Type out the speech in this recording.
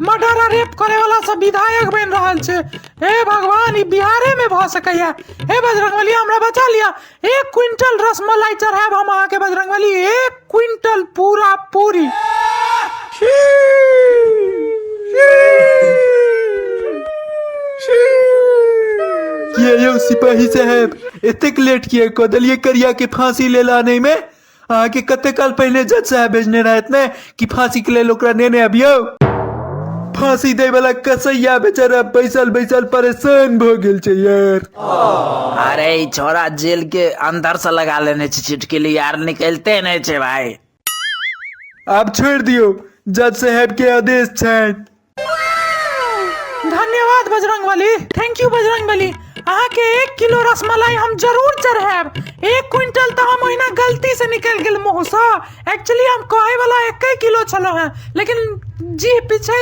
Murder आ rape करे वाला सब विधायक बनि रहल छै। हे भगवान, ई बिहारे में भऽ सकैया। हे बजरंगबली, हमरा बचा लिया। 1 क्विंटल रसमलाई चढ़ायब हम अहाँके बजरंगबली, 1 क्विंटल पूरा पूरी। किया यौ सिपाही साहेब, एतेक लेट किया कऽ देलियै करिया के फांसी लेल आनै में? अहाँके कते काल पहिने जज साहेब भेजने रहथि ने कि फांसी के लेल ओकरा नेने अबियौ। फांसी दै वाला कसैया बेचारा बैसल बैसल परेशान भऽ गेल छै यार। अरे, ई छोरा जेल के अंदर से लगा लेने छै छिटकिली यार, निकलते नहीं छै भाई। आब छोड़ि दियौ, जज साहेब के आदेश छनि। धन्यवाद बजरंगबली, thank you Bajrangbali. अहाँके 1 किलो रसमलाई हम जरूर चढ़ायब। 1 क्विंटल तऽ हम ओहिना गलती से निकलि गेल मुँहसँ। एक्चुअली हम कहे वाला 1 किलो छलहुँ हेँ, लेकिन जी पीछे